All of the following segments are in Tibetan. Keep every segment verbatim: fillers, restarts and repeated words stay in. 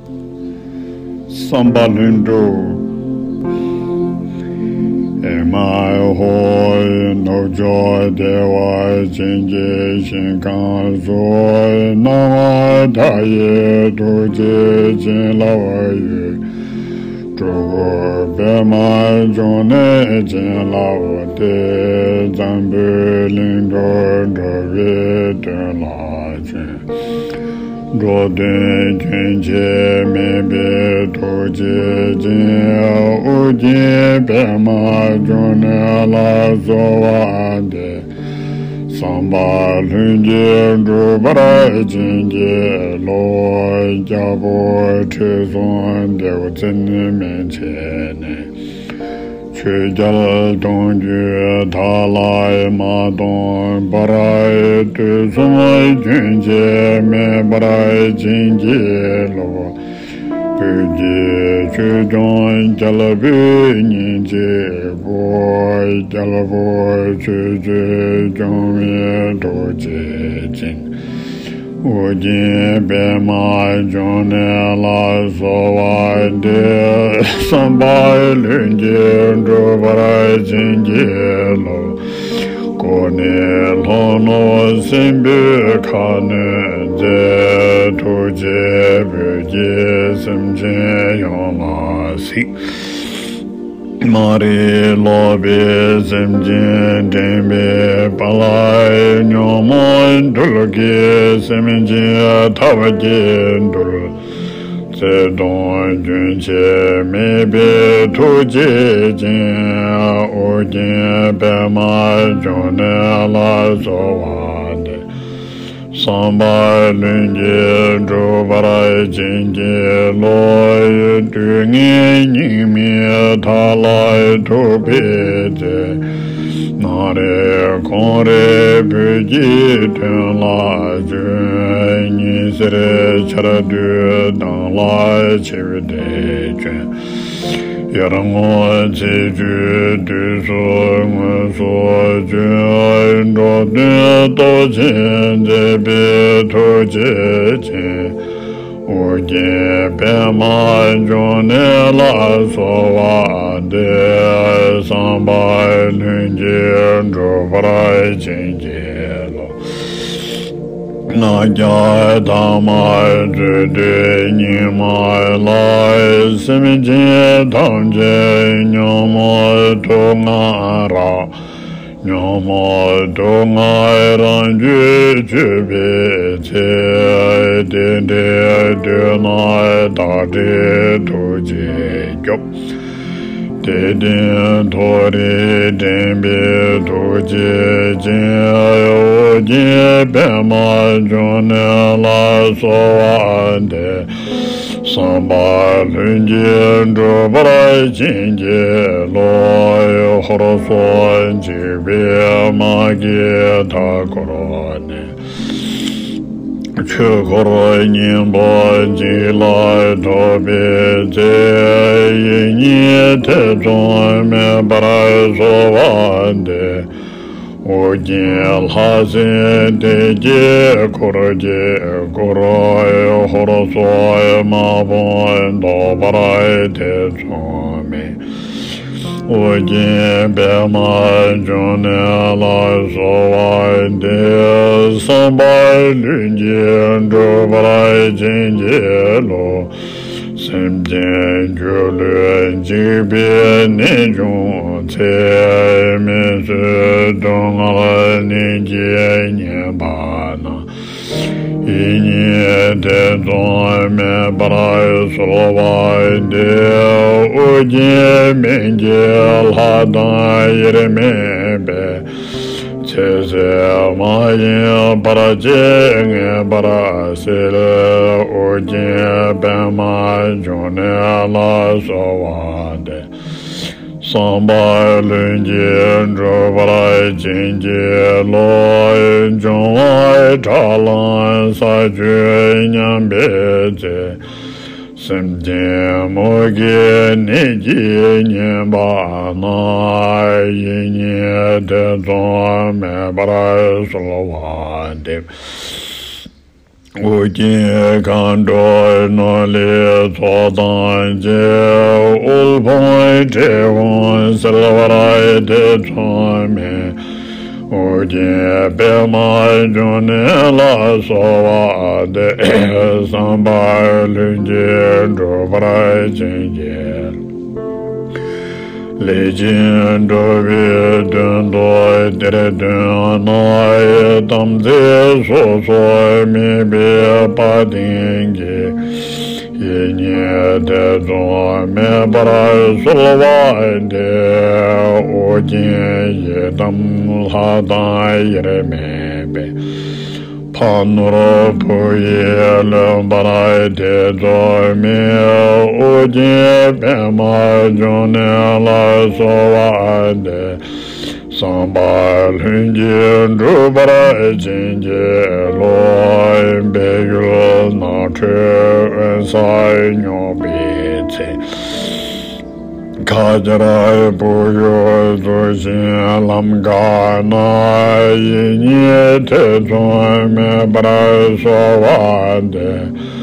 བསམ་པ་ལྷུན་གྲུབ། ཨེ་མ་ཧོ། ནུབ་ཕྱོགས་བདེ་བ་ཅན་གྱི་ཞིང་ཁམས་སུ། སྣང་བ་མཐའ་ཡས་ཐུགས་རྗེ་ཅན་ལ་བ་ཡོད། སྤྲུལ་སྐུ་པདྨ་འབྱུང་གནས་ཅན་ལ་བ་སྟེ། འཛམ་བུའི་གླིང་དུ་འགྲོ་བའི་དོན་ལ་བྱོན། འགྲོ་དོན་རྒྱུན་ཆད་མེད་པའི་ཐུགས་རྗེ་ཅན། ཨོ་རྒྱན་པདྨ་འབྱུང་གནས་ལ་གསོལ་བ་འདེབས། བསམ་པ་ལྷུན་གྱིས་འགྲུབ་པར་བྱིན་གྱིས་རློབས། རྒྱལ་པོ་ཁྲི་སྲོང་ལྡེའུ་བཙན་མན་ཆད་ནས། ཆོས་རྒྱལ་གདུང་བརྒྱུད་དག་ལ་མ་སྟོངས་པར། དུས་གསུམ་རྒྱུན་ཆད་མེད་པར་བྱིན་གྱིས་རློབས། བོད་ཀྱི་ཆོས་སྐྱོང་རྒྱལ་པོའི་གཉེན་གཅིག་པུ། རྒྱལ་པོ་ཆོས་སྤྱོད་སྐྱོང་བའི་ཐུགས་རྗེ་ཅན། ཨོ་རྒྱན་པདྨ་འབྱུང་གནས་ལ་གསོལ་བ་འདེབས། བསམ་པ་ལྷུན་གྱིས་འགྲུབ་པར་བྱིན་གྱིས་རློབས། སྐུ་ནི་ལྷོ་ནུབ་སྲིན་པོའི་ཁ་གནོན་མཛད། ཐུགས་རྗེས་བོད་ཀྱི་སེམས་ཅན་ཡོངས་ལ་གཟིགས། མ་རིག་ལོག་པའི་སེམས་ཅན་འདྲེན་པའི་དཔལ། ཉོན་མོངས་རྡུལ་གྱི་སེམས་ཅན་ཐབས་ཀྱིས་འདུལ། བརྩེ་གདུང་རྒྱུན་ཆད་མེད་པའི་ཐུགས་རྗེ་ཅན། ཨོ་རྒྱན་པདྨ་འབྱུང་གནས་ལ་གསོལ་བ་འདེབས། བསམ་པ་ལྷུན་གྱིས་འགྲུབ་པར་བྱིན་གྱིས་རློབས། དུས་ངན་སྙིགས་མའི་མཐའ་ལ་ཐུག་པའི་ཚེ། ན་རེ་གོང་རེ་བོད་ཀྱི་དོན་ལ་བྱོན། ཉི་ཟེར་འཆར་སྡུད་མདངས་ལ་ཆིབས་ཏེ་བྱོན། ཡར་ངོ་ཚེས་བཅུའི་དུས་སུ་དངོས་སུ་བྱོན། འགྲོ་དོན་སྟོབས་ཆེན་མཛད་པའི་ཐུགས་རྗེ་ཅན། ཨོ་རྒྱན་པདྨ་འབྱུང་གནས་ལ་གསོལ་བ་འདེབས། བསམ་པ་ལྷུན་གྱིས་འགྲུབ་པར་བྱིན་གྱིས་རློབས། ང་རྒྱལ་དང་མ་རྫུ་འཕྲུལ་སྙིགས་མ་ལ། སེམས་ཅན་ཐམས་ཅད་ཉོན་མོངས་དུག་ལྔ་རགས། ཉོན་མོངས་དུག་ལྔ་རང་རྒྱུད་གཅོད་པའི་ཚེ། དེ་འདྲའི་དུས་ན་བདག་འདྲའི་ཐུགས་རྗེས་སྐྱོབས། དད་ལྡན་མཐོ་རིས་འདྲེན་པའི་ཐུགས་རྗེ་ཅན། ཨོ་རྒྱན་པདྨ་འབྱུང་གནས་ལ་གསོལ་བ་འདེབས། བསམ་པ་ལྷུན་གྱིས་འགྲུབ་པར་བྱིན་གྱིས་རློབས། ཧོར་སོག་འཇིགས་པའི་དམག་གིས་མཐའ་བསྐོར་ནས། ཆོས་འཁོར་གཉན་པོ་འཇིག་ལ་ཐུག་པའི་ཚེ། ཡིད་གཉིས་ཐེ་ཚོམ་མེད་པར་གསོལ་བ་འདེབས། ཨོ་རྒྱན་ལྷ་སྲིན་སྡེ་བརྒྱད་འཁོར་གྱིས་བསྐོར། ཧོར་སོག་དམག་དཔུང་བཟློག་པར་ཐེ་ཚོམ་མེད། ཨོ་རྒྱན་པདྨ་འབྱུང་གནས་ལ་གསོལ་བ་འདེབས། བསམ་པ་ལྷུན་གྱིས་འགྲུབ་པར་བྱིན་གྱིས་རློབས། སེམས་ཅན་སྒྱུ་ལུས་འཇིག་པའི་ནད་བྱུང་ཚེ། མི་བཟོད་སྡུག་བསྔལ་ནད་ཀྱིས་ཉེན་པ་ན། ཡིད་གཉིས་ཐེ་ཚོམ་མེད་པར་གསོལ་བ་འདེབས། ཨོ་རྒྱན་སྨན་གྱི་ལྷ་དང་དབྱེར་མེད་པས། ཚེ་ཟད་མ་ཡིན་བར་ཆད་ངེས་པར་སེལ། ཨོ་རྒྱན་པདྨ་འབྱུང་གནས་ལ་གསོལ་བ་འདེབས། བསམ་པ་ལྷུན་གྱིས་འགྲུབ་པར་བྱིན་གྱིས་རློབས། འབྱུང་བ་དགྲར་ལངས་ས་བཅུད་ཉམས་པའི་ཚེ། སེམས་ཅན་མུ་གེའི་ནད་ཀྱིས་ཉེན་པ་ན། ཡིད་གཉིས་ཐེ་ཚོམ་མེད་པར་གསོལ་བ་འདེབས། ཨོ་རྒྱན་མཁའ་འགྲོ་ནོར་ལྷའི་ཚོགས་དང་བཅས། དབུལ་ཕོངས་བཀྲེས་སྐོམ་སེལ་བར་ཐེ་ཚོམ་མེད། ཨོ་རྒྱན་པདྨ་འབྱུང་གནས་ལ་གསོལ་བ་འདེབས། བསམ་པ་ལྷུན་གྱིས་འགྲུབ་པར་བྱིན་གྱིས། ལས་ཅན་འགྲོ་བའི་དོན་དུ་གཏེར་སྟོན་ན། དམ་ཚིག་སོ་སོར་དམིགས་པའི་དཔའ་གདེང་གིས། ཡིད་གཉིས་ཐེ་ཚོམ་མེད་པར་གསོལ་བ་འདེབས། ཨོ་རྒྱན་ཡི་དམ་ལྷ་དང་དབྱེར་མེད་པའི། ཕ་ནོར་བུ་ཡིས་ལོན་པར་ཐེ་ཚོམ་མེད། ཨོ་རྒྱན་པདྨ་འབྱུང་གནས་ལ་གསོལ་བ་འདེབས། བསམ་པ་ལྷུན་གྱིས་འགྲུབ་པར་བྱིན་གྱིས་རློབས། སྦས་ཡུལ་ནགས་ཁྲོད་དབེན་ས་སྙོགས་པའི་ཚེ། ཁ་སྦྱར་བུ་ཡུག་བཙུགས་ཤིང་ལམ་འགགས་ན། ཡིད་གཉིས་ཐེ་ཚོམ་མེད་པར་གསོལ་བ་འདེབས།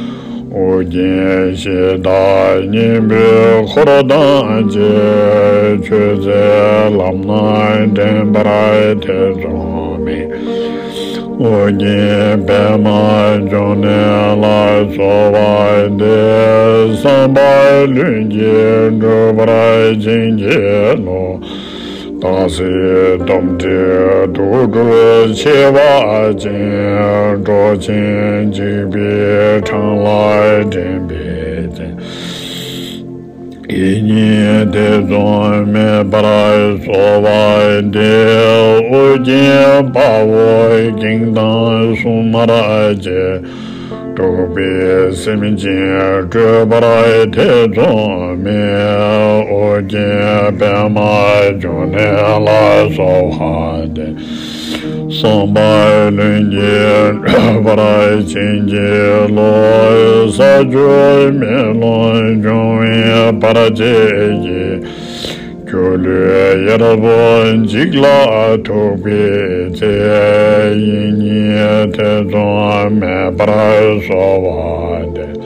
ཨོ་རྒྱན་གཞི་བདག་གཉན་པོའི་འཁོར་དང་བཅས། ཆོས་མཛད་ལམ་སྣ་འདྲེན་པར་ཐེ་ཚོམ་མེད། ཨོ་རྒྱན་པདྨ་འབྱུང་གནས་ལ་གསོལ་བ་འདེབས། བསམ་པ་ལྷུན་གྱིས་འགྲུབ་པར་བྱིན་གྱིས་རློབས། སྟག་གཟིག་དོམ་དྲེད་དུག་སྦྲུལ་མཆེ་བ་ཅན། འབྲོག་ཆེན་འཇིགས་པའི་འཕྲང་ལ་འདྲེན་པའི་ཚེ། ཡིད་གཉིས་ཐེ་ཚོམ་མེད་པར་གསོལ་བ་འདེབས། ཨོ་རྒྱན་དཔའ་བོ་གིང་དང་སྲུང་མར་བཅས། འདུག་པའི་སེམས་ཅན་སྐྲོད་པར་ཐེ་ཚོམ་མེད། ཨོ་རྒྱན་པདྨ་འབྱུང་གནས་ལ་གསོལ་བ་འདེབས། བསམ་པ་ལྷུན་གྱིས་འགྲུབ་པར་བྱིན་གྱིས་རློབས། ས་ཆུ་མེ་རླུང་འབྱུང་བའི་བར་ཆད་ཀྱིས། སྒྱུ་ལུས་གཡར་པོ་འཇིག་ལ་ཐུག་པའི་ཚེ། ཡིད་གཉིས་ཐེ་ཚོམ་མེད་པར་གསོལ་བ་འདེབས།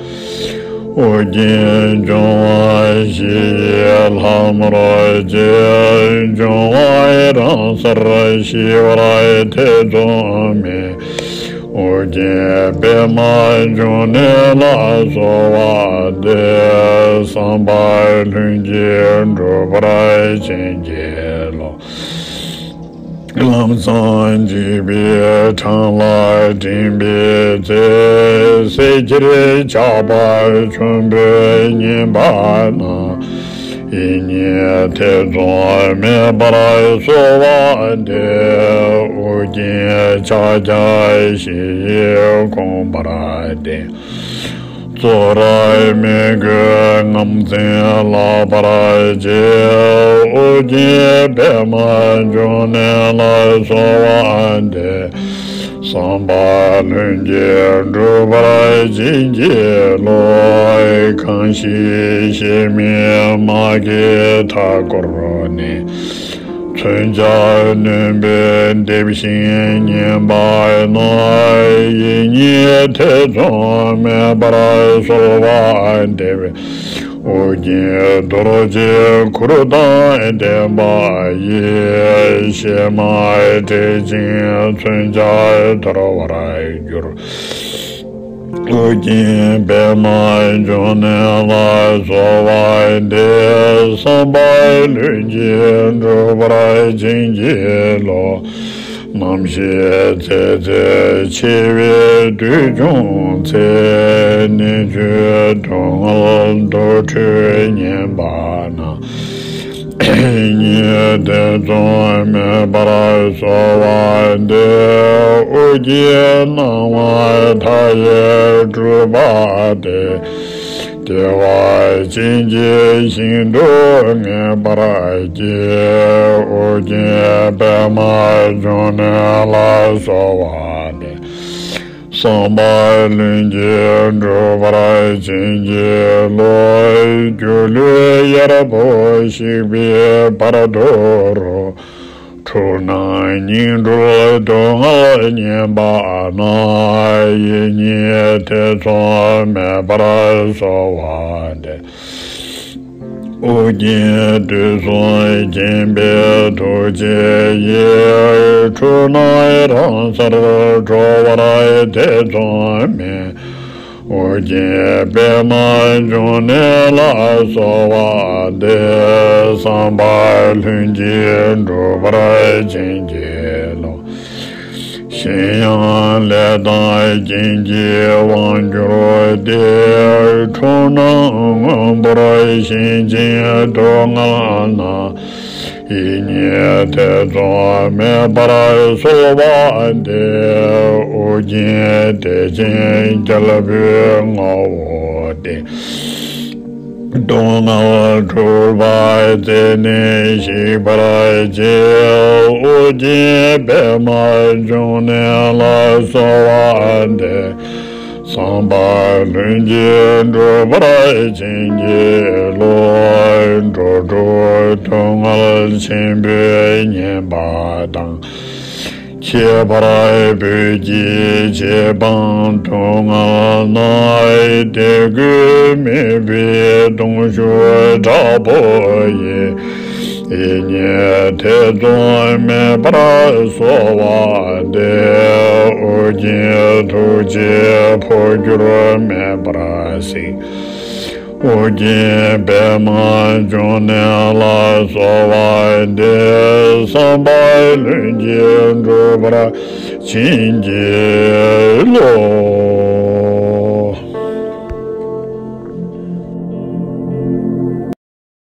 ཨོ་རྒྱན་འབྱུང་བ་བཞི་ཡི་ལྷ་མོར་བཅས། འབྱུང་བ་རང་སར་ཞི་བར་ཐེ་ཚོམ་མེད། ཨོ་རྒྱན་པདྨ་འབྱུང་གནས་ལ་གསོལ་བ་འདེབས། བསམ་པ་ལྷུན་གྱིས་འགྲུབ་པར་བྱིན་གྱིས་རློབས། ལམ་སྲང་འཇིགས་པའི་འཕྲང་ལ་འདྲེན་པའི་ཚེ། བསད་ཁྱེར་ཇག་པ་ཆོམ་པོས་ཉེན་པ་ན། ཡིད་གཉིས་ཐེ་ཚོམ་མེད་པར་གསོལ་བ་འདེབས། ཨོ་རྒྱན་ཕྱག་རྒྱ་བཞི་ཡིས་བསྐོར་བར་བསྟན། ཙོ་ར་མི་རྒོད་རྔམ་བརྩེ་བརླག་པར་བྱེད། ཨོ་རྒྱན་པདྨ་འབྱུང་གནས་ལ་གསོལ་བ་འདེབས། བསམ་པ་ལྷུན་གྱིས་འགྲུབ་པར་བྱིན་གྱིས་རློབས། གང་ཞིག་གཤེད་མའི་དམག་གིས་མཐའ་བསྐོར་ནས། མཚོན་ཆ་རྣོན་པོས་འདེབས་ཤིང་ཉེན་པ་ན། ཡིད་གཉིས་ཐེ་ཚོམ་མེད་པར་གསོལ་བ་འདེབས། ཨོ་རྒྱན་རྡོ་རྗེ་གུར་དང་ལྡན་པ་ཡིས། གཤེད་མ་བསྒྲལ་ཅིང་མཚོན་ཆ་དོར་བར་འགྱུར། ཨོ་རྒྱན་པདྨ་འབྱུང་གནས་ལ་གསོལ་བ་འདེབས། བསམ་པ་ལྷུན་གྱིས་འགྲུབ་པར་བྱིན་གྱིས་རློབས། ནམ་ཞིག་ཚེ་ཚད་ཆེ་བའི་དུས་བྱུང་ཚེ། གནད་གཅོད་སྡུག་བསྔལ་དུར་ཁྲོད་ཉེན་པ་ན། ཡིད་གཉིས་ཐེ་ཚོམ་མེད་པར་གསོལ་བ་འདེབས། ཨོ་རྒྱན་སྣང་བ་མཐའ་ཡས་སྤྲུལ་པ་སྟེ། བདེ་བ་ཅན་གྱི་ཞིང་དུ་ངེས་པར་སྐྱེ། ཨོ་རྒྱན་པདྨ་འབྱུང་གནས་ལ་གསོལ་བ་འདེབས། བསམ་པ་ལྷུན་གྱིས་འགྲུབ་པར་བྱིན་གྱིས་རློབས། སྒྱུ་ལུས་གཡར་པོ་ཞིག་པའི་བར་དོ་རུ། འཁྲུལ་སྣང་ཉིང་འཁྲུལ་སྡུག་བསྔལ་ཉེས་པ་རྣམས། ཡིད་གཉིས་ཐེ་ཚོམ་མེད་པར་གསོལ་བ་འདེབས། ཨོ་རྒྱན་དུས་གསུམ་མཁྱེན་པའི་ཐུགས་རྗེ་ཡིས། འཁྲུལ་སྣང་རང་སར་གྲོལ་བར་ཐེ་ཚོམ་མེད། ཨོ་རྒྱན་པདྨ་འབྱུང་གནས་ལ་གསོལ་བ་འདེབས། བསམ་པ་ལྷུན་གྱིས་འགྲུབ་པར་བྱིན་གྱིས་རློབས། གཞན་ཡང་ལས་དང་རྐྱེན་གྱིས་དབང་གྱུར་ཏེ། འཁྲུལ་སྣང་མངོན་པོར་ཞེན་ཅིང་སྡུག་བསྔལ་ན། ཡིད་གཉིས་ཐེ་ཚོམ་མེད་པར་གསོལ་བ་འདེབས། ཨོ་རྒྱན་བདེ་ཆེན་རྒྱལ་པོའི་ངོ་བོ་སྟེ། སྡུག་བསྔལ་འཁྲུལ་པ་རྩད་ནས་ཞིག་པར་བྱེད། ཨོ་རྒྱན་པདྨ་འབྱུང་གནས་ལ་གསོལ་བ་འདེབས། བསམ་པ་ལྷུན་གྱིས་འགྲུབ་པར་བྱིན་གྱིས་རློབས། འགྲོ་དྲུག་སྡུག་བསྔལ་ཆེན་པོས་ཉེན་པ་དང་། ཁྱད་པར་བོད་ཀྱི་ཆོས་འབངས་སྡུག་བསྔལ་ན། དད་གུས་མོས་པའི་གདུང་ཤུགས་དྲག་པོ་ཡིས། ཡིད་གཉིས་ཐེ་ཚོམ་མེད་པར་གསོལ་བ་འདེབས། ཨོ་རྒྱན་ཐུགས་རྗེས་འཕོ་འགྱུར་མེད་པར་གཟིགས། ཨོ་རྒྱན་པདྨ་འབྱུང་གནས་ལ་གསོལ་བ་འདེབས། བསམ་པ་ལྷུན་གྱིས་འགྲུབ་པར་བྱིན་གྱིས་རློབས།